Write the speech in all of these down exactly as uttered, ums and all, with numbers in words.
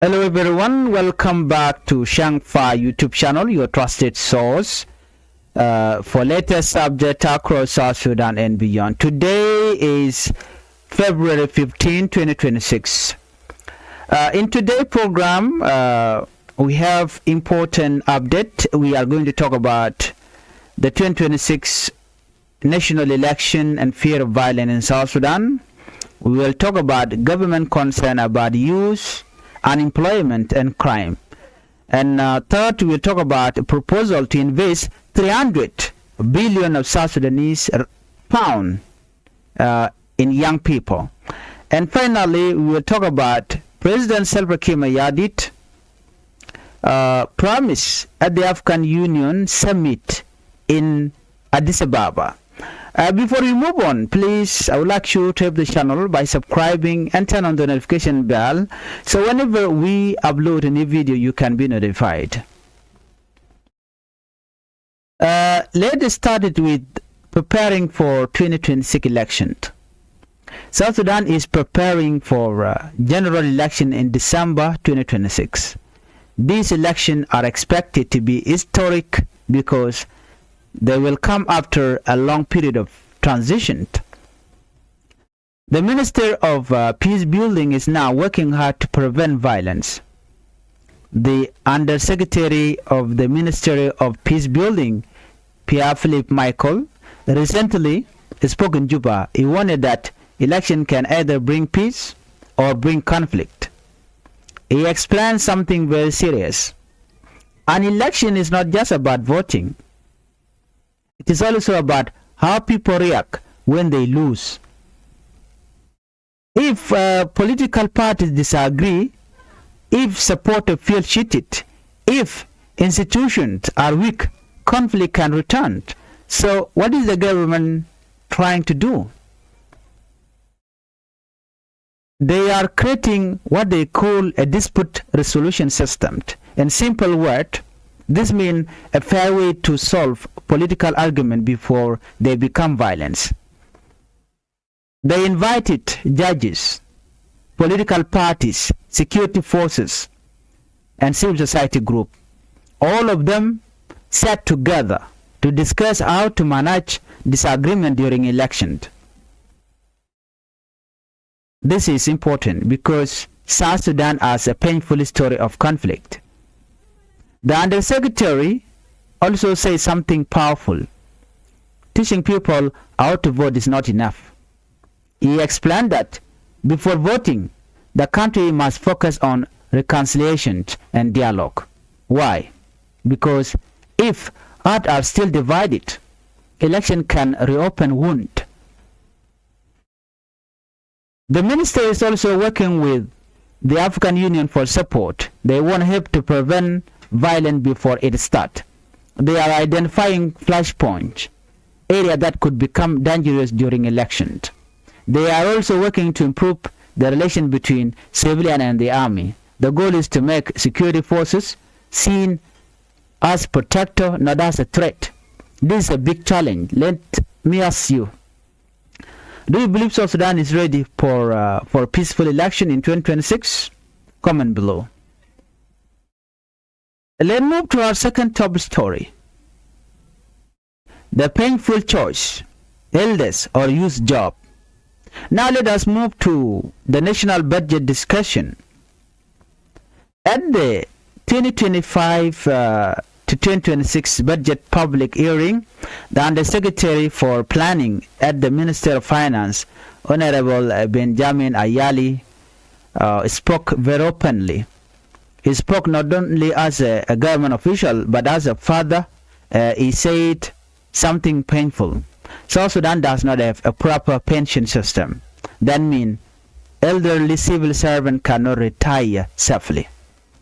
Hello everyone, welcome back to Shangfa YouTube channel, your trusted source uh, for latest update across South Sudan and beyond. Today is February fifteen, twenty twenty-six. Uh, in today's program, uh, we have important update. We are going to talk about the twenty twenty-six national election and fear of violence in South Sudan. We will talk about government concern about youth, unemployment and crime. And uh, third, we will talk about a proposal to invest three hundred billion of South Sudanese r- pound uh, in young people. And finally, we will talk about President Salva Kiir Mayardit uh, promise at the African Union summit in Addis Ababa. Uh, before we move on, please, I would like you to help the channel by subscribing and turn on the notification bell, so whenever we upload a new video, you can be notified. Uh, let's start it with preparing for twenty twenty-six election. South Sudan is preparing for uh, general election in December twenty twenty-six. These elections are expected to be historic because they will come after a long period of transition. The Minister of uh, Peace Building is now working hard to prevent violence. The Undersecretary of the Ministry of Peace Building, Pierre Philippe Michaud, recently spoke in Juba. He warned that election can either bring peace or bring conflict. He explained something very serious. An election is not just about voting. It is also about how people react when they lose. If uh, political parties disagree, if supporters feel cheated, if institutions are weak, conflict can return. So what is the government trying to do? They are creating what they call a dispute resolution system. In simple word, this means a fair way to solve political argument before they become violence. They invited judges, political parties, security forces, and civil society group. All of them sat together to discuss how to manage disagreement during election. This is important because South Sudan has a painful history of conflict. The undersecretary also says something powerful. Teaching people how to vote is not enough. He explained that before voting, the country must focus on reconciliation and dialogue. Why? Because if hearts are still divided, election can reopen wound. The minister is also working with the African Union for support. They want help to prevent violence before it starts. They are identifying flashpoints, area that could become dangerous during elections. They are also working to improve the relation between civilian and the army. The goal is to make security forces seen as protector, not as a threat. This is a big challenge. Let me ask you, do you believe South Sudan is ready for, uh, for peaceful election in twenty twenty-six? Comment below. Let's move to our second top story. The painful choice, elders or youth job. Now let us move to the national budget discussion. At the twenty twenty-five uh, to twenty twenty-six budget public hearing, the Undersecretary for Planning at the Ministry of Finance, Honorable uh, Benjamin Ayali, uh, spoke very openly. He spoke not only as a, a government official, but as a father. Uh, he said something painful. South Sudan does not have a proper pension system. That means elderly civil servant cannot retire safely.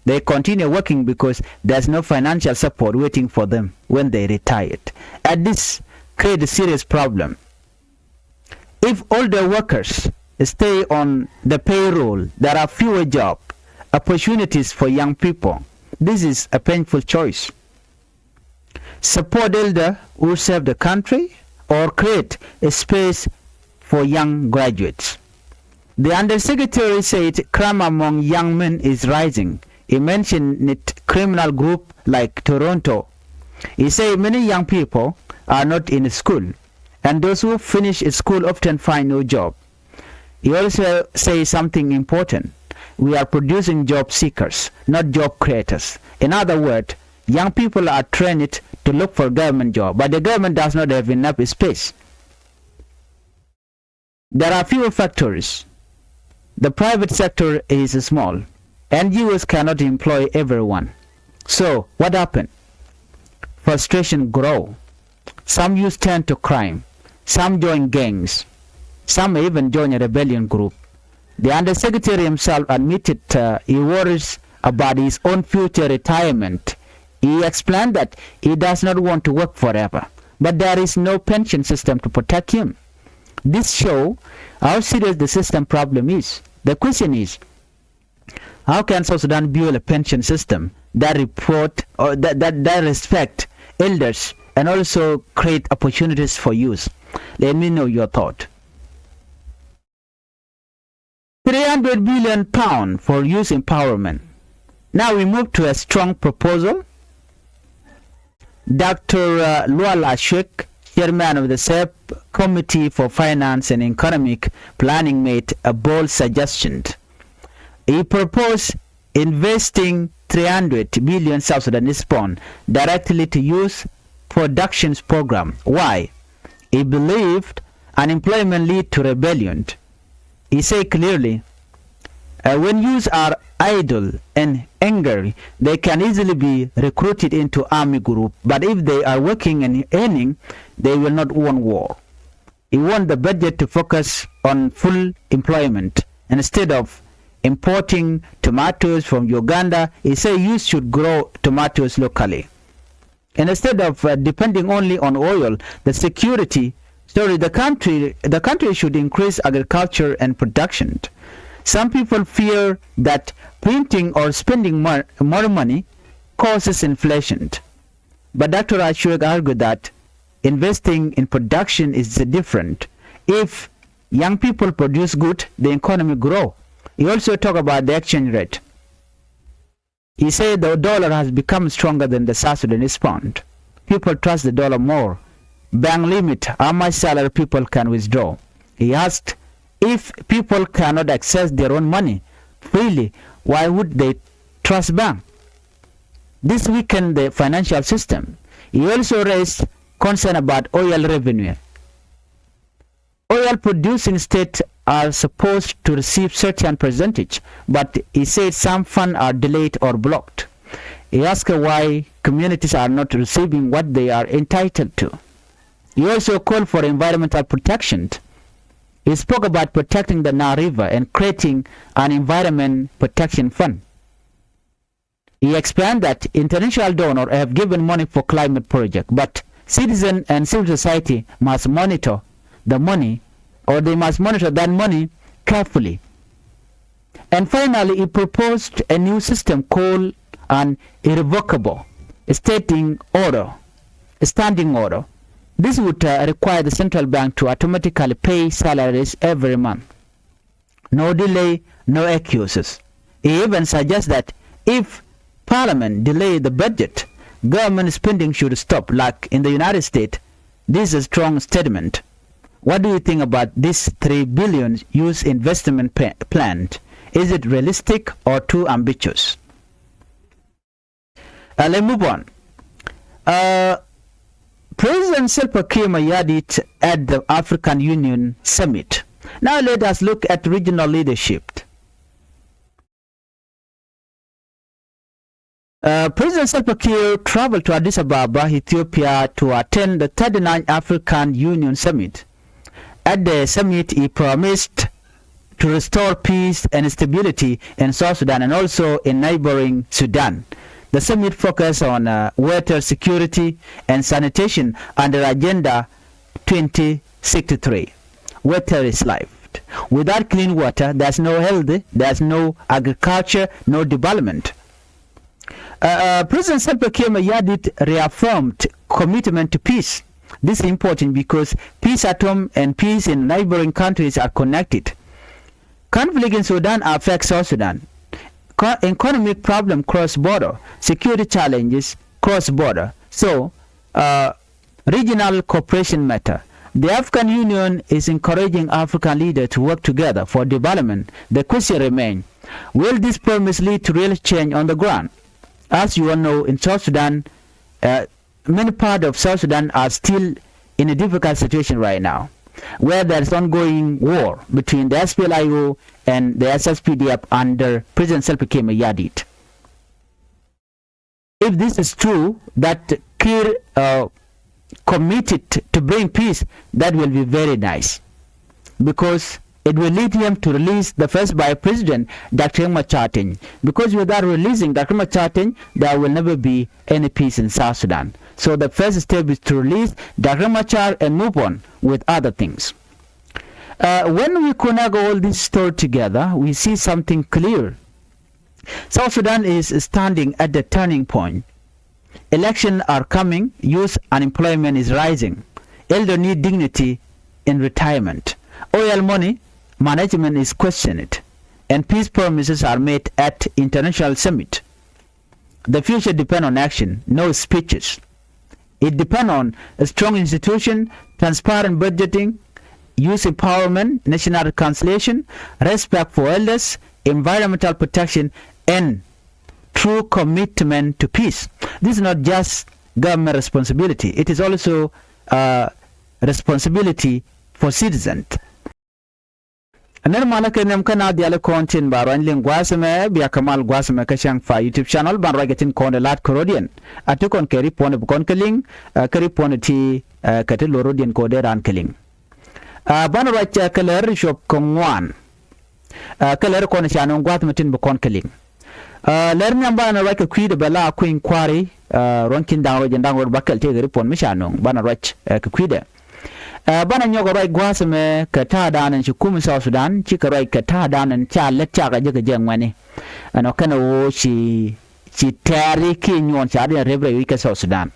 They continue working because there's no financial support waiting for them when they retired. And this creates a serious problem. If older workers stay on the payroll, there are fewer job opportunities for young people. This is a painful choice. Support elder who serve the country or create a space for young graduates. The undersecretary said crime among young men is rising. He mentioned it criminal group like Toronto. He said many young people are not in school, and those who finish school often find no job. He also says something important. We are producing job seekers, not job creators. In other words, young people are trained to look for government job, but the government does not have enough space. There are fewer factories. The private sector is small. N G Os cannot employ everyone. So, what happened? Frustration grow. Some youth turn to crime. Some join gangs. Some even join a rebellion group. The undersecretary himself admitted, uh, he worries about his own future retirement. He explained that he does not want to work forever, but there is no pension system to protect him. This show how serious the system problem is. The question is, how can South Sudan build a pension system that report or that, that, that respect elders and also create opportunities for youth? Let me know your thought. Three hundred billion pound for youth empowerment. Now we move to a strong proposal. Doctor, uh, Lual Ashwek, chairman of the sub-committee for finance and economic planning, made a bold suggestion. He proposed investing three hundred billion South Sudanese pound directly to youth productions program. Why? He believed unemployment lead to rebellion. He said clearly, uh, when youth are idle and angry, they can easily be recruited into army group. But if they are working and earning, they will not want war. He want the budget to focus on full employment instead of importing tomatoes from Uganda. He said youth should grow tomatoes locally. And instead of, uh, depending only on oil, the security, sorry, the country, the country should increase agriculture and production. Some people fear that printing or spending more, more money causes inflation. But Doctor Ashwek argued that investing in production is different. If young people produce good, the economy grow. He also talked about the exchange rate. He said the dollar has become stronger than the South Sudanese pound. People trust the dollar more. Bank limit how much salary people can withdraw. He asked, if people cannot access their own money freely, why would they trust bank? This weakened the financial system. He also raised concern about oil revenue. Oil producing states are supposed to receive certain percentage, but he said some funds are delayed or blocked. He asked why communities are not receiving what they are entitled to. He also called for environmental protection. He spoke about protecting the Nile River and creating an environment protection fund. He explained that international donors have given money for climate project, but citizen and civil society must monitor the money, or they must monitor that money carefully. And finally, he proposed a new system called an irrevocable standing order. Standing order. This would, uh, require the central bank to automatically pay salaries every month. No delay, no excuses. He even suggests that if Parliament delay the budget, government spending should stop, like in the United States. This is a strong statement. What do you think about this three billion youth investment pa-, plan? Is it realistic or too ambitious? Uh, let's move on. Uh, President Salva Kiir Mayardit at the African Union Summit. Now let us look at regional leadership. Uh, President Salva Kiir traveled to Addis Ababa, Ethiopia, to attend the thirty-ninth African Union Summit. At the summit, he promised to restore peace and stability in South Sudan and also in neighboring Sudan. The summit focused on, uh, water security and sanitation under Agenda twenty sixty-three. Water is life. Without clean water, there's no health, there's no agriculture, no development. Uh, uh, President Salva Kiir Mayardit reaffirmed commitment to peace. This is important because peace at home and peace in neighboring countries are connected. Conflict in Sudan affects South Sudan. Co- economic problem cross border, security challenges cross border. So, uh, regional cooperation matter. The African Union is encouraging African leaders to work together for development. The question remains, will this promise lead to real change on the ground? As you all know, in South Sudan, uh, many parts of South Sudan are still in a difficult situation right now, where there is ongoing war between the S P L I O and the S S P D F under President Salva Kiir Mayardit. If this is true, that Kiir uh, committed to bring peace, that will be very nice, because it will lead him to release the first vice president, Doctor Riek Machar Teny, because without releasing Doctor Riek Machar Teny, there will never be any peace in South Sudan. So the first step is to release Doctor Riek Machar and move on with other things. Uh, when we connect all this story together, we see something clear. South Sudan is standing at the turning point. Elections are coming, youth unemployment is rising, elder need dignity in retirement, oil money management is questioned, and peace promises are made at international summit. The future depends on action, no speeches. It depends on a strong institution, transparent budgeting, youth empowerment, national reconciliation, respect for elders, environmental protection, and true commitment to peace. This is not just government responsibility. It is also a responsibility for citizens. Nɛr malä kɛ nhiam kä na dhiali kɔn tin ba ruany liŋ gua̱a̱th ɛmɛ, bia kɛ mal gua̱a̱th ɛmɛ kä cäŋ fa YouTube channel, ban ruac kɛ tin kɔn de la̱t kɛ rɔ̱diɛn. A ti kɔn kɛ ri puɔ̱n bi kɔn kɛ liŋ, ɛ, kä ri puɔ̱n ti, ɛ, kɛ ti lo̱r rɔ̱diɛn kɛ wä dee raan kɛ liŋ. Ɛ, ban ruac, ɛ, kɛ lɛr cuɔp kɛ ŋuan. Ɛ, kä lɛr kɔn ca nöŋ gua̱a̱th mi tin bi kɔn kɛ liŋ. Ɛ, lɛr nhiam banɛ ruac kɛ kui̱dɛ bɛ la kui̱ny kua̱ri, ɛ, ruɔ̱n ki̱n da̱ŋ ruac ɛn da̱ŋ ruac bäkɛl tëëkɛ ri puɔ̱n mi ca nöŋ banɛ ruac, ɛ, kɛ kui̱dɛ. Ɛ, banɛ nyɔk ruac gua̱a̱th ɛmɛ kɛ ta̱a̱dan ɛn ci kum South Sudan, cikɛ ruac kɛ ta̱a̱dan ɛn ca lät cakɛ jɛ kɛ jɛ ŋuɛni. Ɛnɔ kɛnɛ ɣöö ci, ci tɛɛri kiɛ nyuɔn ca diɛn rep rɛy wi̱c kɛ South Sudan.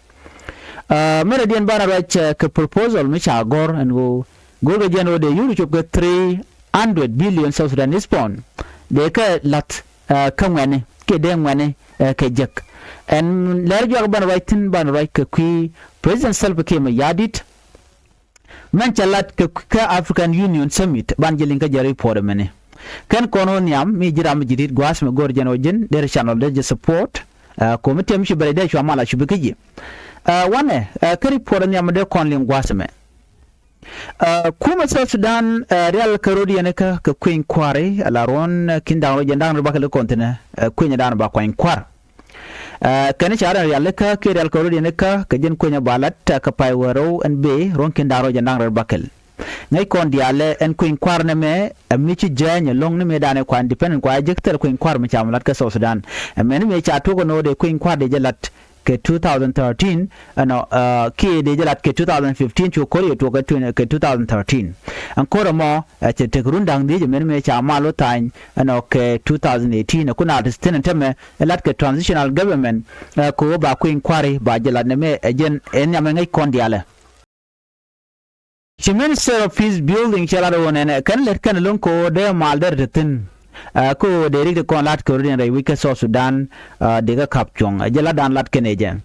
Ɛ, mɛrɛ diɛn banɛ ruac, ɛ, kɛ proposal mi ca gɔ̱r ɛn ɣöö go̱rkɛ jɛn ɣöö dee yuri cop kɛ three hundred billion South Sudanese pound. Dee kɛ la̱th, ɛ, kä ŋuɛni kiɛ dee ŋuɛni, ɛ, kɛ jek. Ɛn lɛr juak banɛ ruac thi̱n banɛ ruac kɛ kui̱ President Salva Kiir Mayardit. Mɛn cɛ lat kɛ, kä African Union Summit ban jɛ liŋ kä jɛ report mɛni. Kɛn kɔn wä nhiam mi ji̱ ram mi ji̱ rit gua̱a̱th mi go̱r jɛn wä ji̱n derɛ channel derɛ jɛ support. Ɛ, komi tiɛm ci bɛrɛ dee cua mal a cupi kä ji̱. Ɛ, wanɛ, ɛ, kä report nhiam mi dee kɔn liŋ gua̱a̱th mɛ. Ɛ, kumɛ South Sudan, ɛ, rial kä rot yɛn kä kɛ kui̱ny kua̱ri ala ruɔ̱n, ɛ, ki̱n da̱ŋ rot jɛn da̱ŋ rot bakɛ li kɔn thi̱nɛ, ɛ, kui̱ny da̱ŋ ba kuany kua̱r. Ɛ, kɛn ca rɛn rialikä kiɛ rial kɛ rɔ̱diɛn ikä kɛ jɛn kuenyɛ ba lat, ɛ, kɛ pay wä rɛw ɛn bee ruɔ̱ŋ ki̱n da̱ŋ rɛw jɛn da̱ŋ rɛw bakɛl. Ŋäc kɔn diaalɛ ɛn kueny kua̱r nɛmɛ, ɛ, mi ci jääny ɛlɔ̱ŋ ni mëë danɛ kua independent kua jek thil kueny kua̱r mi ca mi lat kä South Sudan. Ɛ, mɛn mëë ca tuɔk ɛn ɣöö dee kueny kua̱r dee jɛ lat kɛ two thousand thirteen, ɛnɔ, ɛ, kiɛ dee jɛ lat kɛ two thousand fifteen cu ko̱r yɛ tuɔk kɛ twen-, kɛ two thousand thirteen. Ɛn ko̱r ɛmɔ, ɛ, cɛ tek run da̱ŋ dhiec ɛmɛn mëë ca mal wä tha̱a̱ny, ɛnɔ, kɛ two thousand eighteen, ɛ, kun a ti thi̱n ɛn tämɛ, ɛ, lat kɛ transitional government, ɛ, kɛ ɣöö ba kueny kua̱ri ba jɛ lat nɛmɛ, ɛ, jɛn ɛn nhiam ɛ ŋäc kɔn diaalɛ. Ci Minister of Peace Building cɛ lat ɣöö nɛnɛ kɛn lät kɛn lo̱ŋ kɛ ɣöö dee mal dee rɛ te thi̱n, ɛ, kɛ ɣöö dee rik ti kɔn lat kɛ rut in rɛy wi̱c kä South Sudan, ɛ, dee kɛ ka̱p cuɔ̱ŋ, ɛ, jɛ latdan lat kɛn ɛ jɛ.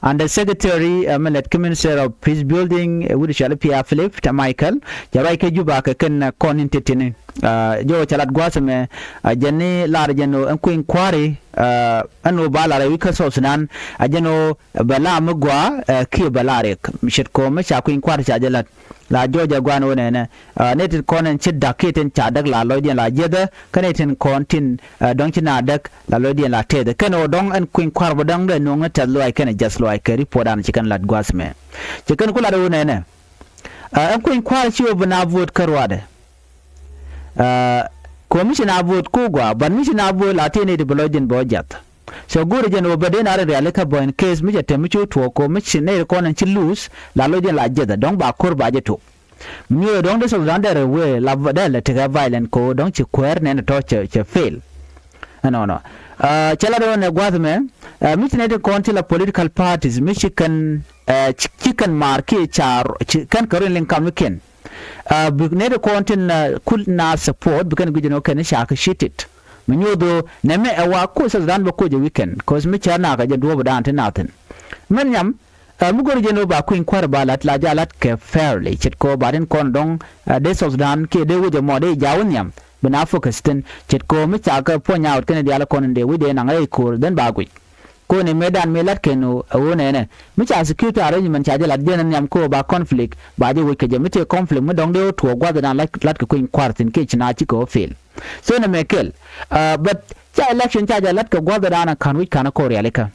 And the secretary, ɛ, mi lät kä Minister of Peace Building, ɛ, wi̱cdɛ cɔal i̱ Pierre Philip Michael, cɛ ruac kä Juba kɛ kɛn, ɛ, kɔn in teteni. Ɛ, jɔwä cɛ lat gua̱a̱th ɛmɛ, ɛ, jɛn ni lar jɛn ɣöö ɛn kueny kua̱ri, ɛ, ɛn ɣöö ba lar ɛ wi̱c kä South Sudan, ɛ, jɛn ɣöö bɛ la mi gɔaa, ɛ, kiɛ bɛ la riɛk. Mi ce̱tkɔ mi ca kueny kua̱r ca jɛ la̱t. La jɔɔc ɛ gua̱a̱n ɣöö nɛnɛ, ɛ, nɛy tin kɔn ɛn ci da̱k kiɛ tin ca däk la lɔcdiɛn la jiäthä, kä nɛy tin kɔn tin, ɛ, dɔ̱ŋ ci na däk la lɔcdiɛn la tɛth. Kɛn ɣöö dɔ̱ŋ ɛn kueny kua̱r bä dɔ̱ŋ dee nuɔ̱ŋ ni tɛth lɔaac kɛnɛ jiath lɔaac kɛ ripuɔt an ci kɛn lat gua̱a̱th mɛ. Ci kɛn ku lat ɣöö nɛnɛ, ɛ, ɛn kueny kua̱r ci ɣöö bi na vote kä ruaadɛ. Ɛ, kɛ ɣöö mi ci na vote ku gɔaa, but mi ci na vote la tëë nɛy ti bi lɔcdiɛn bɛ ɣä jiath. So go̱o̱rɛ jɛn ɣöö bɛ dee na ri rialikä bä in case mi cɛ te mi ci wä tuɔɔk kɛ ɣöö mi ci nɛy ri kɔn in ci lose la lɔcdiɛn la jiäthɛ dɔ̱ŋ ba ko̱r ba jɛ tok. Mi nyuɔth dɔ̱ŋ dee South Sudan dee rɛ wee la dee lɛ tekɛ violent kɛ ɣöö dɔ̱ŋ ci kuäär nɛn tɔ̱ cɛ, cɛ fail. Ɛnɔnɔ. Ɛ, cɛ la dee wä nɛ gua̱th mɛ, ɛ, mi ci nɛy ti kɔn ci la political parties mi ci kɛn, ɛ, ci, ci kɛn maar kiɛ car, ci kɛn kɛ rin liŋ kam mi kiɛn. Ɛ bi nɛy ti kɔn tin kul na support bi kɛn guic ɛn ɣöö kɛn ca kɛ citit. Mi nyuuth ɣöö nɛmɛ ɛ wa kuc South Sudan bä kuc ɛ weekend, 'cause mi cär na kɛ jɛ duɔ̱ɔ̱p dan ti na thi̱n. Mɛn nhiam, ɛ mi go̱r jɛ ɛn ɣöö ba kui̱ny kua̱r ba la̱t, la jɛ a la̱t kɛ fairly, ce̱tkɛ ɣöö ba tin kɔn dɔ̱ŋ, ɛ dee South Sudan kiɛ dee wec ɛmɔ dee ja̱ wä nhiam, bi na focus thi̱n, ce̱tkɛ ɣöö mi ca kɛ puɔ̱ny a ɣöt kɛn diaal kɔn in dee wec dee naŋ rɛy ko̱r, then ba guic. Koni mëëdan mi la̱t kɛn ɣöö, ɛ ɣöö nɛnɛ mi ca security arrangement ca jɛ la̱t jɛn nhiam kɛ ɣöö ba conflict ba jɛ wec kɛ jɛ, mi tëë conflict mi dɔ̱ŋ dee wä tuɔɔk gua̱thdan la̱t, la̱t kɛ kui̱ny kua̱r thi̱n kiɛ ci na cikɛ wä fail. So nɛmɛ kɛl, ɛ but ca election ca jɛ la̱t kɛ gua̱thdan ɛ ka̱n wi̱c ka̱n ɛ kɔɔr rialikä.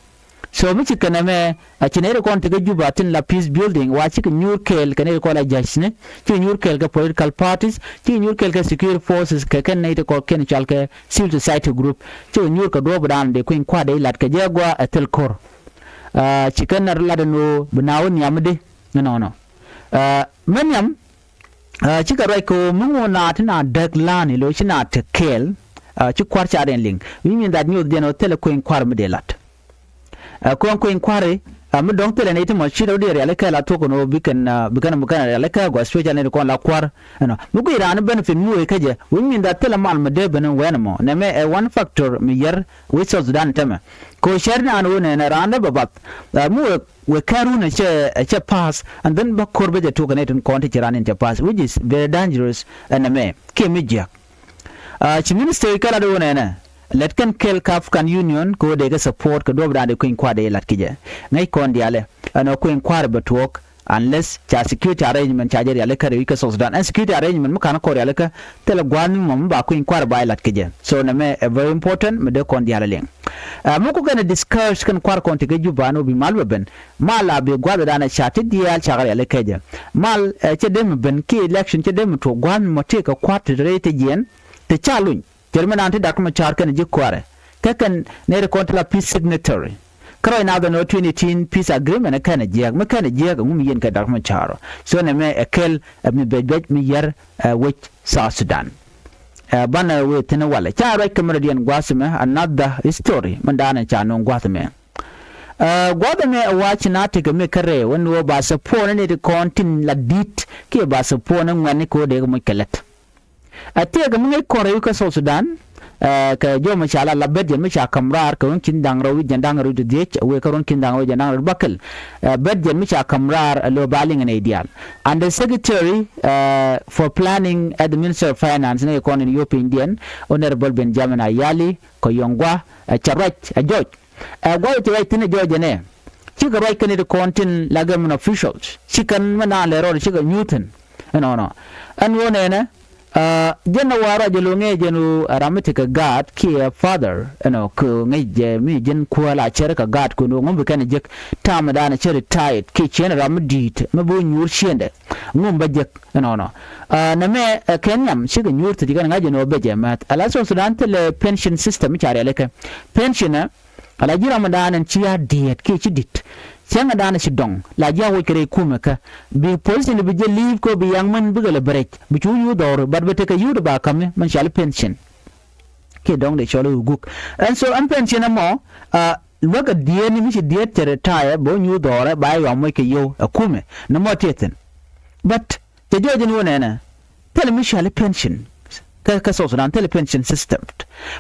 So mi ci kɛn ɛmɛ, ɛ ci nɛy ti kɔn tekɛ Juba tin la peace building, wa cikɛ nyuur kɛɛl kɛ nɛy ti kɔn la judge ni, cikɛ nyuur kɛɛl kɛ political parties, cikɛ nyuur kɛɛl kɛ security forces kɛ kɛn nɛy ti kɔn kɛn cɔal kɛ civil society group, cikɛ nyuur kɛ duɔ̱ɔ̱pdan dee kui̱ny kua̱r dee la̱t kɛ jɛ gua̱a̱ ɛ thil ko̱r. Ɛ ci kɛn ɛ lat ɛn ɣöö bi na wä nhiam mi dee ɛnɔnɔ. Ɛ mɛ nhiam, ɛ cikɛ ruac kɛ ɣöö mi ŋuɔ na ti na däk la̱a̱ni lo̱ ci na te kɛɛl, ɛ ci kua̱r ca rɛn liŋ. Wi̱i̱ min that nyuɔth jɛn ɣöö thilɛ kui̱ny kua̱r mi dee la̱t. Ɛ kɔn kui̱ny kua̱ri, ɛ mi dɔ̱ŋ thilɛ nɛy ti mɔ ci rɛw diɛ rialikä la thuɔ̱k ɛn ɣöö bi kɛn, ɛ bi kɛn, bi kɛn rialikä gua̱ special nɛy ti kɔn la kua̱r. Ɛnɔ mi guic raan benefit mi wee kä jɛ, wi̱i̱ min that thilɛ mal mi dee ben wɛn ɛmɔ. Nɛmɛ ɛ one factor mi yɛr wi̱i̱ South Sudan tɛmɛ. Kɛ ɣöö cär naan ɣöö nɛnɛ raan dee bɛ bath, ɛ mi wee, wee kɛn run ɛ cɛ, ɛ cɛ pass, and then bä ko̱r bä jɛ tuɔk kɛ nɛy tin kɔn ti ci raan in cɛ pass, which is very dangerous ɛn ɛmɛ kiɛ mi jiäk. Ɛ ci ministry kɛ lat ɣöö nɛnɛ lät kɛn kɛl kɛ African Union kɛ ɣöö dee kɛ support kɛ duɔ̱ɔ̱pdan dee kui̱ny kua̱r dee la̱t ki jɛ. Ŋäc kɔn diaalɛ ɛn ɣöö kui̱ny kua̱r bɛ tuɔɔk unless ca security arrangement ca jɛ rialikä rɛy wi̱c kä South Sudan. Ɛn security arrangement mi ka̱n kɔn rialikä thilɛ gua̱a̱th mi mɔ mi ba kui̱ny kua̱r ba jɛ la̱t ki jɛ. So nɛmɛ ɛ very important mi dee kɔn diaalɛ liŋ. Ɛ mi ku kɛn ɛ discourage kɛn kua̱r kɔn ti kɛ Juba ni ɣöö bi mal bɛ ben. Mal a bi gua̱thdan ɛ ca ti diaal cakɛ rialikä jɛ. Mal ɛ cɛ dee mi ben kiɛ election cɛ dee mi tuɔɔk gua̱a̱th mi mɔ tëëkɛ kua̱r ti rɛy ti jiɛn ti ca luny. Cɛ ri mi naan ti Dak Macar kɛn ji̱ kua̱rɛ kä kɛn nɛy ti kɔn ti la peace signatory. Kä ruac naath ɛn ɣöö twenty eighteen peace agreement ɛ kɛn ɛ jiääk, mi kɛn ɛ jiääk ɛŋu mi yiɛn kɛ Dak Macar. So nɛmɛ ɛ kɛl ɛ mi bɛc bɛc mi yɛr ɛ wec South Sudan. Ɛ banɛ wee thi̱n walɛ ca ruac kɛ mi rɔ diɛn gua̱a̱th ɛmɛ, another history mi daanɛ ca nööŋ gua̱a̱th ɛmɛ. Ɛ gua̱a̱th ɛmɛ ɛ wa ci na tekɛ mi kä rɛw ɛn ɣöö ba support ni nɛy ti kɔn tin la di̱t kiɛ ba support ni ŋuɛ̈tni kɛ ɣöö dee kɛ moc kɛ lät. Ɛ tëëkɛ mi ŋäc kɔn rɛy wi̱c kä South Sudan, ɛ kɛ jɔw mi ca la la bɛt jɛn mi ca ka̱m raar kɛ ruɔ̱n ki̱n da̱ŋ rɛw wi̱c jɛn da̱ŋ rɛw wi̱c ti dhiec, wëë kä ruɔ̱n ki̱n da̱ŋ rɛw wi̱c jɛn da̱ŋ rɛw wi̱c bäkɛl. Ɛ bɛt jɛn mi ca ka̱m raar ɛ lo̱ ba liŋ ɛ nɛy diaal. And the secretary, ɛ for planning at the Ministry of Finance ni kɔn in yio̱w pinydiɛn, Honorable Benjamin Ayali, kɛ yɔ̱ŋ gua̱ ɛ cɛ ruac ɛ jɔc. Ɛ gua̱th ti ruac thi̱n ɛ jɔɔc ɛnɛ. Cikɛ ruac kɛn ti kɔn tin la government officials. Ci kɛn mi naan lɛ rɔɔd cikɛ nyuuth thi̱n. Ɛnɔnɔ. Ɛn ɣöö nɛnɛ, ɛ jɛn ɛ wa ruac ɛ lo̱ŋ ɛ jɛn ɣöö ɛ ram mi tekɛ gaat kiɛ father. Ɛnɔ kɛ ŋäc jɛ mi ji̱n kuäär la cär kɛ gaat kun ɣöö ŋu bi kɛn ɛ jek. Ta̱a̱ mi daanɛ cä retired kiɛ ciɛn ɛ ram mi di̱i̱t mi bi wä nyuur ciëndɛ. Ŋu bä jek. Ɛnɔnɔ. Ɛ nɛmɛ ɛ kɛ nhiam cikɛ nyuur thi̱n ci kɛn ŋa̱c jɛn ɣöö bɛ jɛ mɛth. Ala South Sudan thilɛ pension system mi ca rialikä. Pension ɛ Ala ji̱ ramdan ɛn ci a diɛɛt kiɛ ci di̱t. Cäŋɛ dan ci dɔŋ la ji̱ a woc kɛ rɛy kumɛ kä bi position bi jɛ li̱i̱p kɛ bi yaŋ mɛn bikɛ lɛ bɛ rɛc bi cu yuuth dhɔr but bɛ tekɛ yuuth ba ka̱mi mɛn cɔal pension. Kiɛ dɔŋ dee cɔl i̱ guk ɛn so ɛn pension ɛmɔ. Luäk ɛ diɛɛt ni mi ci diɛɛt cɛ retire bɛ wä nyuuth dhɔrɛ ba yɛ yɔam moc kɛ yio̱w ɛ kumɛ ni mɔ tiɛthin. But cɛ jɔɔc in wä nɛnɛ thilɛ mi cɔal i̱ pension. Kä kä South Sudan thilɛ pension system.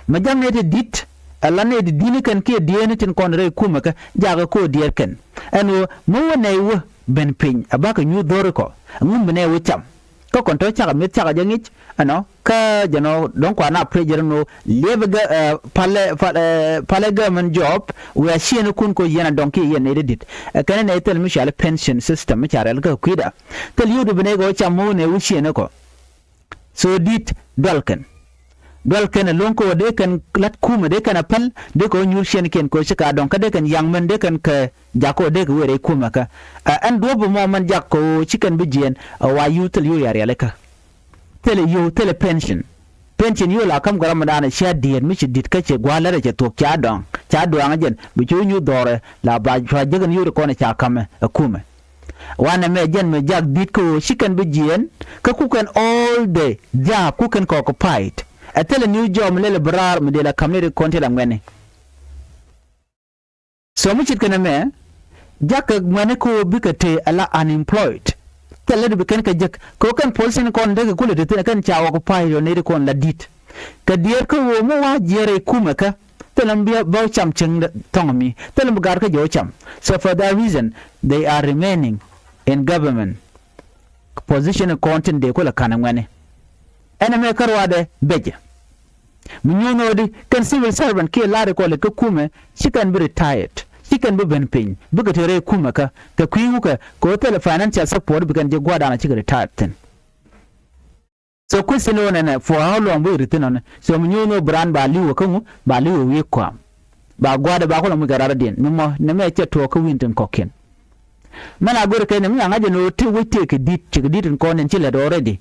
Mɛ jak nɛy ti di̱t ala nɛy ti di̱t ni kɛn kiɛ diɛɛni tin kɔn rɛy kumɛ kä jakä ko̱o̱r diɛɛr kɛn. Ɛn ɣöö mi wä nɛy wä ben piny a bakɛ nyuuth dho̱ri kɔ ɛŋu mi nɛy wä cam. Kä kɔn tɔ̱ cakɛ mi̱th cakɛ jɛ ŋi̱c ɛnɔ kä jɛn ɔ dɔ̱ŋ kuan a pressure ɛn ɣöö liɛpɛ gɛ palɛ palɛ government job. Wiaa ciëënikun kɔ yɛn a dɔ̱ŋ kiɛ yɛn nɛy ti di̱t. Ɛ kɛn nɛy thil mi cɔal i̱ pension system mi ca rɛl kä kui̱da. Thil yio̱w ti bi nɛy kɛ wä cam mi wä nɛy wä ciëëni kɔ. So di̱t dual kɛn. Dual kɛn ɛlɔ̱ŋ kɛ ɣöö dee kɛn la̱t kumɛ dee kɛn a päl dee kɛ ɣöö nyuur ciɛnkiɛn kɛ ɣöö ci ka dɔ̱ŋ kä dee kɛn yaŋ mɛn dee kɛn kɛ jak kɛ ɣöö dee kɛ wëë rɛy kumɛ kä. Ɛ ɛn duɔ̱ɔ̱p ɛmɔ mɛn jak kɛ ɣöö ci kɛn bi jiɛɛn ɛ wa yuuth thil yio̱w ya rialikä. Thilɛ yio̱w thilɛ pension. Pension yio̱w la ka̱m kɛ ramdan ɛ cia diɛɛt mi ci di̱t kä ci gua̱a̱r lärɛ cɛ thuɔ̱k ca dɔ̱a̱ŋ ca dɔ̱a̱ŋ jɛn bi ci wä nyuuth dhɔrɛ la ba cua jek ɛn yio̱w ti kɔn ɛ ca ka̱mɛ ɛ kumɛ. Wanɛ mɛ jɛn mi jak di̱t kä ɣöö ci kɛn bi jiɛɛn kä kukɛn all the job kukɛn kɛ occupied. Ɛ thilɛ new job mi lɛl ɛ bi raar mi dee la ka̱m ni ri kɔn ti la ŋuɛni. So mi cit kɛn ɛmɛ jakä ŋuɛni kä ɣöö bikɛ te ala unemployed. Thilɛ lät bi kɛn kɛ jek kɛ ɣöö kɛn policy ni kɔn dee kɛ kulɛ ti thi̱n kɛn ca wä kɛ pay yɔ nɛy ti kɔn la di̱t. Kɛ diɛɛr kä ɣöö mi wa jiɛɛr rɛy kumɛ kä thilɛ mi bia bä cam cieŋ thɔŋ mi thilɛ mi gaat kä jɛ wä cam. So for that reason they are remaining in government position kɔn tin dee kulɛ ka̱n ŋuɛni. Ɛn ɛmɛ kä ruaadɛ becɛ. Mi nyuuth ni ɣöö di kɛn civil servant kiɛ la̱r ikɔl ikä kumɛ ci kɛn bi retired, ci kɛn bi ben piny bikɛ te rɛy kumɛ kä kɛ kui̱ wukɛ kɛ ɣöö thilɛ financial support bi kɛn ji̱ gua̱a̱r da̱a̱n a cikɛ retired thi̱n. So question ni ɣöö nɛnɛ for how long bi ri thi̱n ɣöö nɛ? So mi nyuuth ni ɣöö bi raan ba li̱w ɛ kä ŋu, ba li̱w ɛ wi̱i̱ kɔam. Ba gua̱a̱dɛ ba kulɛ muc kɛ raradiɛn mi mɔ nɛmɛ cɛ tuɔɔk kä wi̱i̱n tin kɔ̱kiɛn. Mɛn a go̱r kɛn ni mi a ŋa̱c ɛn ɣöö tëë wec tëë kɛ di̱t, ci kɛ di̱t in kɔn in ci lɛt already.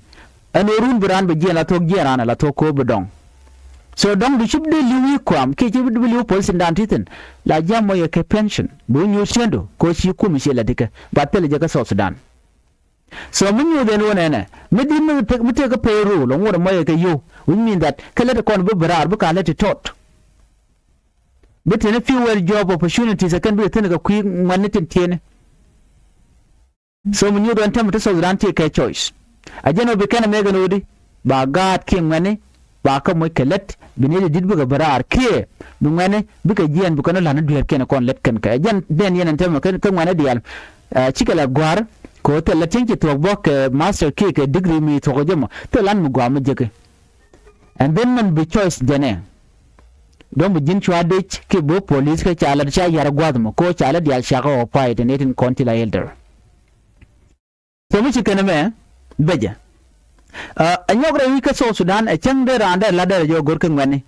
Ɛn ɣöö run bi raan bi jiɛn la thuɔ̱k jiɛn raan la thuɔ̱k ko̱o̱p bi dɔŋ. So dɔŋ du ci bi dee li̱w wi̱i̱ kɔam kiɛ ci bi li̱w policy dan ti thi̱n la ji̱ a mɔc kɛ pension bi wä nyuur ciëndu ko̱ ci kum ci lɛt ikɛ ba thilɛ jɛ kä South Sudan. So mi nyuuth ɛn ɣöö nɛnɛ mi di̱t mi tëë kä payroll ŋuɔ̱t ɛmɔ yɛ kɛ yio̱w, which mean that kä lät kɔn bi bi raar bi ka lät ti tɔt. Bi tëë ni fewer job opportunities ɛ kɛn bi tëë ni kɛ kui̱ ŋuɛ̈tni tin tiɛɛni. So mi nyuuth ɛn tämɛ ti South Sudan tiɛ kɛ choice. A jɛn ɣöö bi kɛn ɛmɛ kɛn ɣöödi ba gaat kiɛ ŋuɛ̈tni ba kä moc kɛ lät bi nɛy ti di̱t bikɛ bi raar kiɛ bi ŋuɛ̈tni bikɛ jiɛɛn bi kɛn ɔ la̱t ni dueerkiɛn kɔn lät kɛn kɛ jɛn dɛn yɛn ɛn tɛmɛ kä ŋuɛ̈tni diaal. Cikɛ la gua̱a̱r kɛ ɣöö thil lät ti̱eŋ ci thuɔ̱k bä kɛ master kiɛ kɛ degree mi thuɔ̱k jɛ mɔ thil lan mi gua̱a̱ mi jeki. And then mɛn bi choice jɛnɛ dɔ̱ŋ bi ji̱n cua dec kiɛ bi wä police kä ca lät ca yar gua̱a̱th mɔ kɛ ɣöö ca lät diaal cakɛ ɣɔw pay ti nɛy tin kɔn ti la elder. So mi ci kɛn ɛmɛ becɛ. Ɛ nyɔk rɛy wi̱c kä South Sudan ɛ cäŋ dee raan dee la derɛ jɔk go̱r kä ŋuɛ̈tni.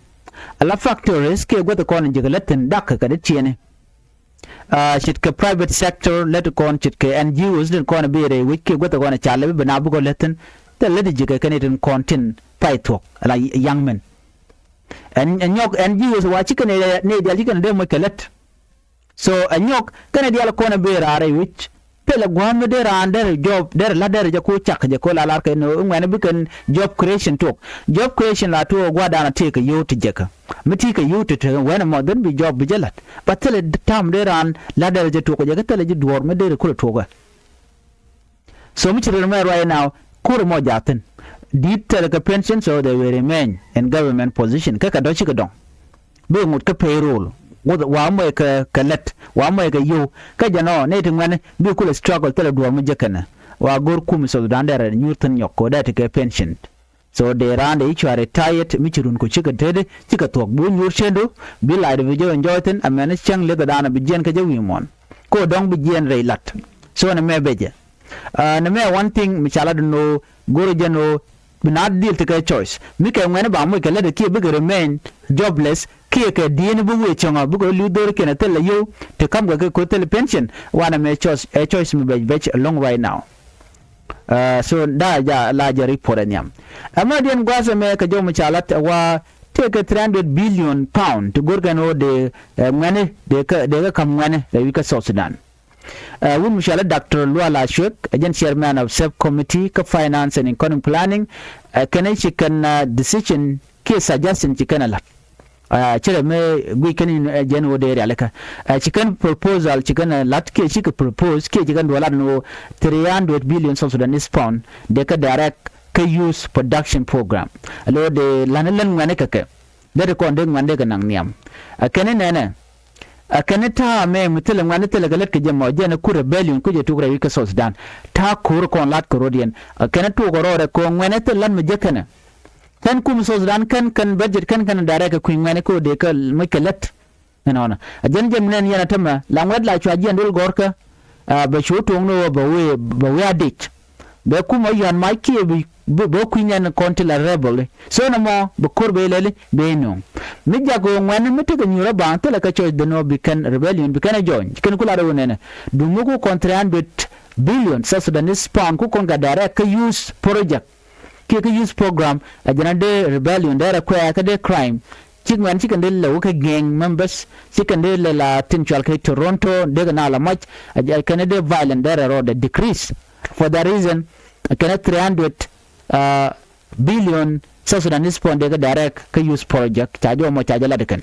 Ala factories kiɛ guäth kɔn ji̱ kɛ lät thi̱n dak kɛ kɛ dee tiɛɛni. Ce̱tkɛ private sector lät kɔn ce̱tkɛ N G Os den kɔn bi rɛy wi̱c kiɛ guäth kɔn ca lɛ bi bi na bi kɔ lät thi̱n. Thil lät ji̱ kɛ kɛn itin kɔn tin pay thuɔ̱k ala young men. Ɛ nyɔk N G Os wa ci kɛn ni dial ci kɛn dee moc kɛ lät. So ɛ nyɔk kɛnɛ diaal kɔn ɛ bëë raar ɛ wi̱c. Thilɛ gua̱a̱n mi dee raan derɛ job derɛ la̱t derɛ jɛ ku cak jɛ ku la lar kɛ ni ŋuɛ̈ni bi kɛn job creation tuɔk. Job creation la tuɔk gua̱a̱r daanɔ tëëkɛ yio̱w ti jɛ kä mi tëëkɛ yio̱w ti te wɛn ɛmɔ dhän bi job bi jɛ la̱t. Ba thilɛ tam dee raan la̱t derɛ jɛ tuɔk jɛ kä thilɛ ji̱ duɔ̱ɔ̱r mi dee rɛ kulɛ tuɔk ɛ. So mi ci rɛl mɛ right now kur mɔ jaathin di̱t thɛl kɛ pension, so they will remain in government position kä kɛ dɔ̱ cikɛ dɔ̱ŋ. Bi ŋut kä payroll wa mɔc kɛ kɛ lät wa mɔc kɛ yio̱w kä jɛ nɔ nɛy ti ŋuɛ̈ni bi kulɛ struggle thilɛ duɔ̱ɔ̱r mi jek kɛnɛ wa go̱r kum South Sudan dee rɛ nyuur thi̱n nyɔk kɛ dee ti kɛ pension. So dee raan dee i̱ cua retired mi ci run ku cikɛ tëëdi cikɛ thuɔ̱k bi wä nyuur ciëndu bi lac di bi jɛ wä enjoy thi̱n amɛn cäŋ li̱thɛ daanɔ bi jiɛn kä jɛ wi̱i̱ muɔ̱n. Ko dɔ̱ŋ bi jiɛn rɛy la̱t. So nɛ mɛ becɛ. Nɛ mɛ one thing mi ca lat di no̱o̱ go̱r jɛ no̱o̱ bi na dhil ti kɛ choice mi kɛ ŋuɛ̈ni ba moc kɛ lät kiɛ bikɛ remain jobless kiɛ kɛ di̱i̱n bi wëë cäŋ ɔ bikɛ li̱w dho̱r kiɛn ɛ thil la yio̱w ti ka̱m kɛ kɛ ko̱ thil pension. Wanɛ mɛ choice ɛ choice mi bɛc bɛc along right now. So da ja la jɛ report ɛ nhiam. Ɛmɛ diɛn gua̱a̱th ɛmɛ kɛ jɔw mi ca lat ɛ wa tëëkɛ three hundred billion pound ti go̱r kɛn ɣöö dee ŋuɛ̈ni dee kä ka̱m ŋuɛ̈ni rɛy wi̱c kä South Sudan. Wut mi cɔal i̱ Doctor Lual Acuek ɛ jɛn chairman of sub committee kä finance and economic planning. Kɛn ci kɛn decision kiɛ suggestion ci kɛn ɛ la̱t. Ci rɛ mi guic kɛn in jɛn ɣöö dee rialikä ci kɛn proposal ci kɛn ɛ la̱t kiɛ cikɛ propose kiɛ ci kɛn duɔlat ni ɣöö three hundred billion South Sudanese pound dee kä direct kä youth production program. Alo dee la̱t ni län ŋuɛ̈ni kɛ kɛ. Dee ti kɔn dee ŋuɛ̈ni dee kɛ naŋ nhiam. Ɛ kɛn in nɛnɛ Ɛ kɛn ta̱a̱ mɛ mi thilɛ ŋuɛ̈ni thilɛ kɛ lät kɛ jɛ mɔ jɛn ɛ kur rebellion kucɛ tuk rɛy wi̱c kä South Sudan. Ta̱a̱ ko̱r kɔn lat kɛ rot yɛn ɛ kɛn tuk ɛ rɔɔdɛ kɛ ŋuɛ̈ni thilɛ lat mi jek kɛnɛ. Kɛn kum South Sudan kɛn kɛn budget kɛn kɛn direct kɛ kui̱ ŋuɛ̈ni kɛ wä dee kɛ moc kɛ lät. Ɛnɔnɔ ɛ jɛn jɛ mi nɛn yɛn ɛ tämɛ la ŋuɛ̈t la cua jiɛn dol gɔ̱rkä. Bɛ cu tuɔ̱ŋ ni ɣöö bɛ wee bɛ wee a dic. Bɛ kumɛ yɔ̱a̱n mac kiɛ bi bɛ kui̱ny ɛn kɔn ti la rebel. So nɛ mɔ bɛ ko̱r bɛ ilɛli bɛ inɔ̱ŋ. Mi jak ɣöö ŋuɛ̈ni mi tekɛ nyuur ɛ baŋ thilɛ kɛ choice dhen ɣöö bi kɛn rebellion bi kɛn ɛ join ci kɛn ku lat ɣöö nɛnɛ. Duŋ mi ku kɔn three hundred billion South Sudanese pound ku kɔn kɛ direct kä youth project kiɛ kä youth program. Ɛ jɛn a dee rebellion dee rɛ kuɛɛkä dee crime. Cik ŋuɛ̈n cikɛn dee lɛ wä kɛ gang members cikɛn dee lɛ la tin cual kɛ Toronto dee kɛ na la mac. Ɛ kɛn dee violent dee rɛ rɔɔdɛ decrease. For that reason kɛn three hundred billion South Sudanese pound dee kɛ direct kä youth project ca jɔmɔ ca jɛ lat kɛn.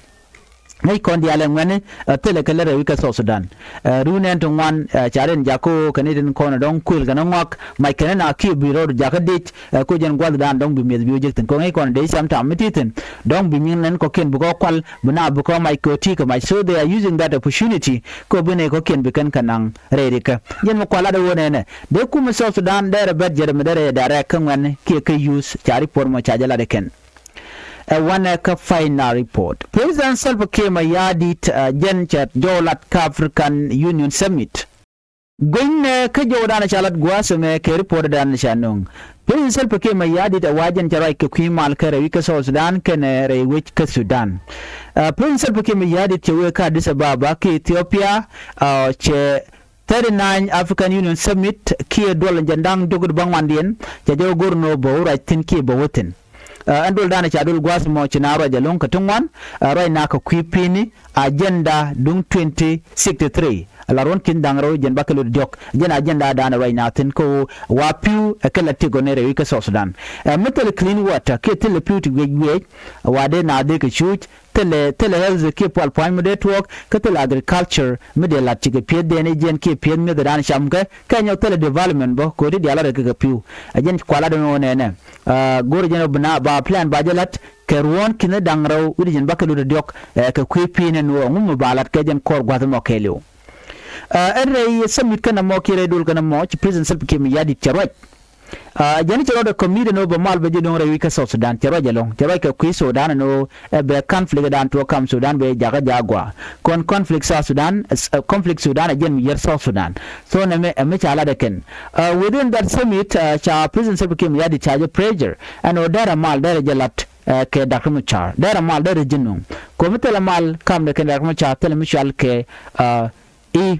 Ŋäc kɔn diaal ɛ ŋuɛ̈ni, ɛ, thilɛ kɛ lät rɛy wi̱c kä South Sudan. Ɛ, run ɛn ti ŋuan, ɛ, ca rin jakä ɣöö kɛn itin kɔn ɛ dɔ̱ŋ kuël kɛn ɛ ŋɔak, mac kɛn ɛ na kiɛ bi rɔɔd jakä dic, ɛ, ko jɛn gua̱thdan dɔ̱ŋ bi mi̱eth bi wä jek thi̱n. Kɛ ŋäc kɔn dee cam tam mi ti thi̱n, dɔ̱ŋ bi nyiŋ nɛn kɔ̱kiɛn bi kɔ kual, bi na bi kɔ mac kɛ ɣöö ti kɛ mac. So they are using that opportunity kɛ ɣöö bi nɛy kɔ̱kiɛn bi kɛn kɛ naŋ rɛy rikɛ. Jɛn mi kual lat ɛ ɣöö nɛnɛ dee kumɛ South Sudan dee rɛ bɛt jɛt mi dee rɛ direct kä ŋuɛ̈ni kiɛ kä youth, ca report mɔ ca jɛ lat ɛ kɛn. Ɛ wanɛ kä final report. President Salva Kiir Mayardit, ɛ, jɛn cɛ jɔw lat kä African Union Summit. Guenynɛ kä jɔwdan ca lat gua̱a̱th ɛmɛ kɛ report dan ca nöŋ. President Salva Kiir Mayardit ɛ wa jɛn cɛ ruac kɛ kui̱ mal kä rɛy wi̱c kä South Sudan kɛnɛ rɛy wec kä Sudan. Ɛ, President Salva Kiir Mayardit cɛ wee kä Addis Ababa kä Ethiopia, ɛ, cɛ thirty-nine African Union Summit kiɛ duɔl jɛn da̱ŋ diɔ̱k bäŋuandiɛn, cɛ jɛ wä go̱r ni wä bä wä ruac thi̱n kiɛ bä wä thi̱n. Ɛ, ɛn duɔl danɛ ca duɔl gua̱a̱th mɔ ci na ruac ɛlɔ̱ŋ kɛ ti ŋuan, ɛ, ruac na kɛ kui̱ pi̱ni, agenda duŋ twenty sixty-three. Ala ruɔ̱n ki̱n da̱ŋ rɛw jɛn bakɛ lot diɔ̱k. Jɛn agenda danɛ ruac na thi̱n kä ɣöö wa pi̱w ɛ kɛ la ti gɔnɛ rɛy wi̱c kä South Sudan. Ɛ, mi thilɛ clean water kiɛ thilɛ pi̱w ti guiec guiec, wa dee na dee kɛ cuuc, thilɛ, thilɛ health kiɛ pual pua̱ny mi dee tuɔɔk, kä thilɛ agriculture mi dee lat cikɛ pieth dee ni jiɛn kiɛ pieth mi̱eth dan camkɛ, kɛ nyɔk thilɛ development bä, kɛ ɣöö ti diaal lat kɛ kɛ pi̱w. Ɛ jɛn kual lat ɛn ɣöö nɛnɛ. Ɛ, go̱r jɛn ɣöö bi na ba plan ba jɛ lat, kɛ ruɔ̱ɔ̱n ki̱n da̱ŋ rɛw, wi̱cdɛ jɛn bakɛ lutdɛ diɔ̱k, ɛ, kɛ kui̱ pi̱n ɛn ɣöö ŋu mi ba lat kɛ jɛn kɔr gua̱th ɛmɔ kɛɛliw. Ɛ, ɛn rɛy summit kɛn ɛmɔ kiɛ rɛy dol kɛn ɛmɔ, ci President Salva Kiir Mayardit cɛ ruac. Ɛ, jɛn cɛ rɔɔdɛ commit ɛn ɣöö bɛ mal bɛ ji̱ do̱ŋ rɛy wi̱c kä South Sudan, cɛ ruac ɛlɔ̱ŋ, cɛ ruac kɛ kui̱ Sudan ɛn ɣöö ɛ bɛ conflict dan tuɔɔk kam Sudan bɛ jakä ja̱ gɔaa. Kɔn conflict South Sudan, ɛ, conflict Sudan ɛ jɛn mi yär South Sudan. So nɛmɛ, ɛ mi ca lat ɛ kɛn. Ɛ, within that summit, ɛ, ca President Salva Kiir Mayardit ca jɛ pressure ɛn ɣöö derɛ mal derɛ jɛ lat, ɛ, kɛ Doctor Machar. Derɛ mal derɛ ji̱ nuŋ. Komi thilɛ mal kamdɛ kɛ Doctor Machar, thilɛ mi cual kɛ, ɛ, i̱,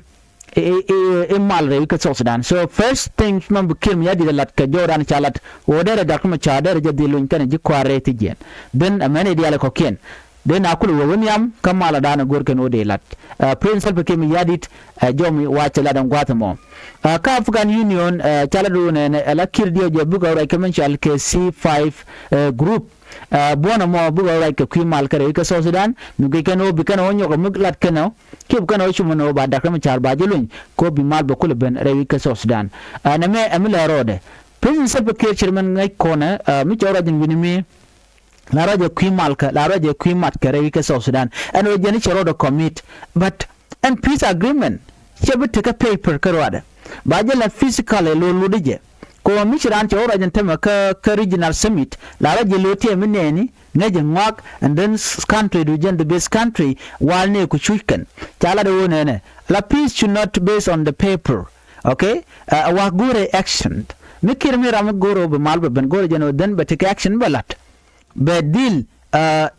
i̱, i̱, i̱ mal rɛy wi̱c kä South Sudan. So first thing mɛn bi Kiir Mayardit lat kɛ jɔwdan ca lat, ɣöö derɛ Doctor Machar derɛ jɛ dhil luny kɛnɛ ji̱ kua̱r rɛy thi̱jiɛn. Then ɛmɛn i̱ diaal kɔ̱kiɛn dee na kulɛ wä wä nhiam kä mal a dan a go̱r kɛn ɣöö dee lat. Ɛ, President Salva Kiir Mayardit, ɛ, jɔw mi wa cɛ lat ɛn gua̱a̱th ɛmɔ. Ɛ, kä African Union, ɛ, ca lat ɣöö nɛnɛ, ɛ, la Kiir diɛw jɛ bikɛ ruac kɛ min cɔal kɛ C five, ɛ, group. Ɛ, buɔ̱n ɛmɔ bikɛ ruac kɛ kui̱ mal kɛ rɛy wi̱c kä South Sudan, mi guic kɛn ɣöö bi kɛn ɣöö nyɔk ɛ mi lat kɛn ɣöö kiɛ bi kɛn ɣöö cum ɛn ɣöö ba Doctor Machar ba jɛ luny, kɛ ɣöö bi mal bɛ kulɛ ben rɛy wi̱c kä South Sudan. Ɛ, nɛmɛ ɛ mi lɛ rɔɔdɛ. President Salva Kiir cir min ŋäc kɔnɛ, ɛ, mi cɛ ruac ɛn wi̱ni mi la ruacɛ kui̱ malkä, la ruacɛ kui̱ matkɛ rɛy wi̱c kä South Sudan. Ɛn ɣöö jɛn i̱ cɛ rɔɔdɛ commit. But ɛn peace agreement cɛ bi tekɛ paper kä ruacdɛ. Ba jɛ la physically lo̱r lutdä jɛ. Kɛ ɣöö mi ci raan cɛ wä ruac ɛn tämɛ kä, kä regional summit, la ruacɛ lo̱r tiɛɛ mi nɛɛni, ŋäcɛ ŋɔak, and then s-, country du jɛn the best country, wal nɛɛ ku cuc kɛn. Ca lat ɛ ɣöö nɛnɛ, la peace should not based on the paper. Okay? Ɛ, wa go̱rɛ action. Mi Kiir mi ram mi go̱rɛ ɣöö bi mal bɛ ben, go̱rɛ jɛn ɣöö then bɛ tekɛ action bɛ lat. Bɛ dhil, ɛ,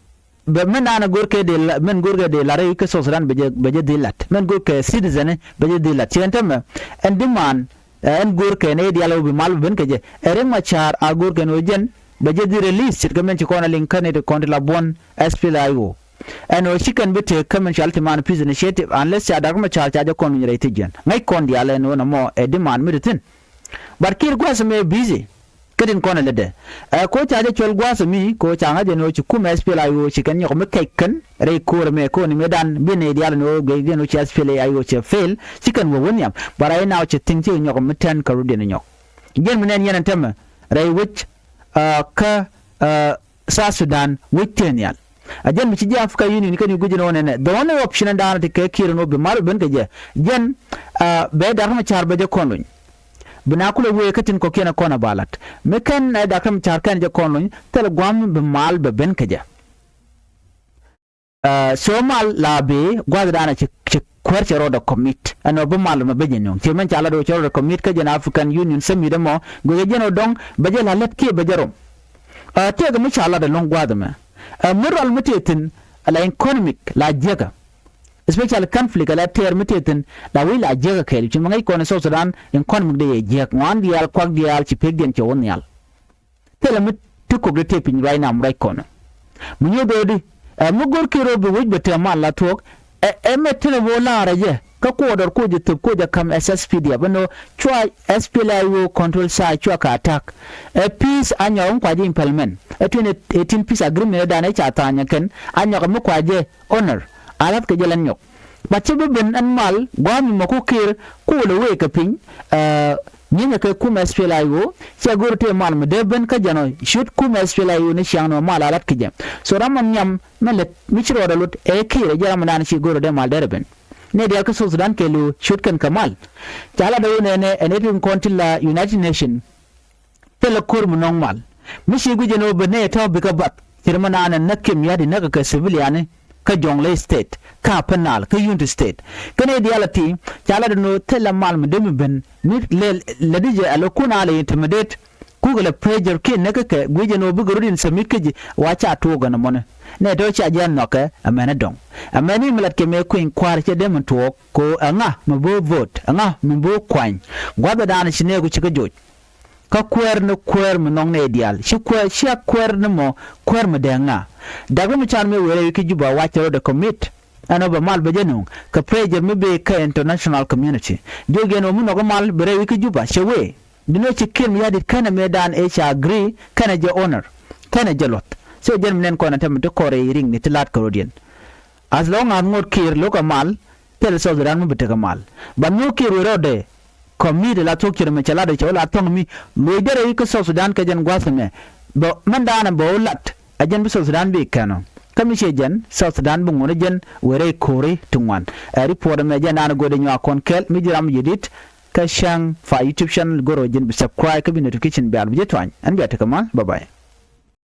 bɛ mɛn naan go̱r kɛ dee la-, mɛn go̱r kɛ dee lar i̱ kä South Sudan bɛ jɛ, bɛ jɛ dhil lat. Mɛn go̱r kɛ citizen i̱ bɛ jɛ dhil lat. Ciɛ ɛn tämɛ, ɛn demand, ɛ, ɛn go̱r kɛ nɛy diaal ɣöö bi mal bɛ ben kɛ jɛ. Ɛ Riek Machar a go̱r kɛn ɣöö jɛn bɛ jɛ dhil release ce̱tkɛ mɛn ci kɔn a liŋ kä nɛy ti kɔn ti la buɔ̱n S P L A I O. Ɛn ɣöö ci kɛn bi tëëk kä mɛn cɔal ti man peace initiative unless ca Doctor Machar ca jɛ kɔn luny rɛy thi̱jiɛn. Ŋäc kɔn diaal ɛn ɣöö nɔmɔ ɛ demand mi ti thi̱n. But Kiir gua̱a̱th ɛmɛ busy. Kä tin kɔn ɛ lätdɛ. Ɛ, ko ca jɛ cuɔl gua̱a̱th ɛmi, ko ca ŋa̱c ɛn ɣöö ci kumɛ S P L A I O ci kɛn nyɔk mi kɛc kɛn rɛy ko̱r ɛmɛ, ko ni mëëdan bi nɛy diaal ɛn ɣöö guic ɛn ɣöö ci S P L A I O cɛ fail, ci kɛn wä wä nhiam. But right now cɛ thi̱ŋ ci nyɔk mi tɛn kɛ rutdiɛn nyɔk. Jɛn mi nɛn yɛn ɛn tämɛ rɛy wec, ɛ, kä, ɛ, South Sudan wec tëë nhial. A jɛn mi ci ji̱ Africa Union kɛn i̱ guic ɛn ɣöö nɛnɛ, the only option ɛn daanɔ ti kɛ Kiir ɛn ɣöö bi mal ben kɛ jɛ. Jɛn, ɛ, bɛ Doctor Machar bɛ jɛ kɔn luny. Bi na kulɛ wee kä tin kɔ̱kiɛn ɛ kɔn ɛ ba lat. Mi kɛn ɛ Doctor Machar kɛn jɛ kɔn luny, thilɛ gua̱a̱m bi mal bɛ ben kɛ jɛ. Ɛ, so mal la bi gua̱a̱th daanɔ ci, ci kuäär cɛ rɔɔdɛ commit. Ɛn ɣöö bi mal mɛ ben jɛ nuŋ. Ci mɛn ca lat ɣöö cɛ rɔɔdɛ commit kä jɛn African Union Summit ɛmɔ, guicɛ jɛn ɣöö dɔ̱ŋ bɛ jɛ la lät kiɛ bɛ jɛ rɔm. Ɛ, tëëkɛ mi ca lat ɛlɔ̱ŋ gua̱a̱th ɛmɛ. Ɛ, mi rual mi tëë thi̱n, ɛ, la economic, la jiäkä. Especially conflict, ɛ, la tɛɛr mi tëë thi̱n, la wi̱i̱ la jiäkä kɛɛl. Ci mi ŋäc kɔn ɛ South Sudan, economic dee yɛ jiäk. Ŋuan diaal, kuak diaal, ci pekdiɛn cɛ wä nhial. Thilɛ mi ti kok di tëë piny right now mi ruac kɔn. Mi nyuth ɣöö di, ɛ, mi go̱r Kiir ɣöö bi wec bɛ te mal la tuɔɔk, ɛ, ɛ mɛ tënɛ bä laarɛ jɛ kä kuɔɔdɔr kuɔ jɛ thöp kuɔ jɛ ka̱m S S P D F ɛn ɣöö cua S P L A I O control side cua kɛ attack. Ɛ peace a nyɔk mi kua jɛ implement. Ɛ twenty eighteen peace agreement ɛ danɛ ca tha̱a̱ny ɛ kɛn a nyɔk mi kua jɛ honor. a la̱th kɛ jɛ lɛn nyɔk. But cɛ bi ben ɛn mal gua̱a̱th mi mɔ ku Kiir ku wä lɛ wee kɛ piny. Nyinyɛ kɛ kumɛ S P L A I O cɛ go̱r tëë mal mi dee ben kä jɛn ɔ ciöt kumɛ S P L A I O ni ciaŋ ni mɔ mal a la̱th kɛ jɛ. So ram mɔ nhiam mi lät mi ci rɔɔdɛ lot ɛ Kiir ɛ jɛ ram mɔ naan ci go̱r dee mal derɛ ben. Nɛ diaal kä South Sudan kɛ lo̱o̱ ciöt kɛn kɛ mal. Ca lat ɛ wä nɛnɛ ɛ nɛ tin kɔn ti la United Nation. Thilɛ ko̱r mi nɔŋ mal mi ci guic ɛn ɣöö ben nɛy tɔ̱ bikɛ bath. Cir mi naan ɛ näk Kiir Mayardit näk kɛ civiliani kä Jonglei State kä Upper Nile kä Unity State. Kä nɛy diaal a ti ca lat ɛn ɣöö thilɛ mal mi dee mi ben mi lɛ lɛ di jɛ ɛ lɛ kun a lɛ intimidate. Kukɛ lɛ pressure kiɛ näk kɛ guic ɛn ɣöö bikɛ rut in submit kä ji̱ wa ca tuɔɔk ɛn ɛmɔni. Nɛy tɔ̱ ca ji̱ a nhɔkɛ ɛmɛn ɛ dɔ̱ŋ. Ɛmɛn i̱ mi lat kɛ mëë kui̱ny kua̱r cɛ dee mi tuɔɔk ko ɛŋa mi bo̱o̱ vote ɛŋa mi bo̱o̱ kuany. Gua̱thɛ daanɔ ci nɛɛku ci kä joc. Kä kuäär ni kuäär mi nhɔk nɛy diaal ci kuäär cia kuäär ni mɔ kuäär mi dee ŋa. Dak ri mi can mi wëë rɛy wi̱c kä Juba wac cɛ rɔɔdɛ commit. Ɛn ɔ bɛ mal bɛ jɛ nuŋ kɛ pressure mi bee kä international community. Diok yɛn ɔ mi nhɔk mal bɛ rɛy wi̱c kä Juba cɛ wëë. Di nɔ ci Kiir Mayardit kɛnɛ mëë daan ëë ca agree kɛnɛ jɛ honor kɛnɛ jɛ luɔth. So jɛn mi nɛn kɔn ɛ tɛmɛ ti kɔrɛ i̱ riŋni ti la̱t kɛ rɔ̱diɛn. As long as ŋot Kiir lo̱k ɛ mal thilɛ South Sudan mi bi tekɛ mal. But mi wä Kiir wëë rɔɔdɛ kɔmit la thuɔ̱k cir mɛ cɛ lat cɛ wä la thɔ̱ŋ mi loc derɛ i̱ kä South Sudan kɛ jɛn gua̱th ɛmɛ. Bɛ mɛn daanɛ bɛ wä lat a jɛn bi South Sudan bi kɛn ɔ kä mi ciɛ jɛn South Sudan bi ŋuɔ̱n ɛ jɛn wëë rɛy ko̱ri ti ŋuan. Ɛ report ɛmɛ jɛn daanɛ go̱o̱dɛ nyuak kɔn kɛl mi ji̱ ram jɛ dit. Kä cäŋ fa YouTube channel go̱r ɔ jɛn bi subscribe kä bi notification bɛ̈ɛ̈l bi jɛ tuany ɛn bia tekɛ mal. Bye bye.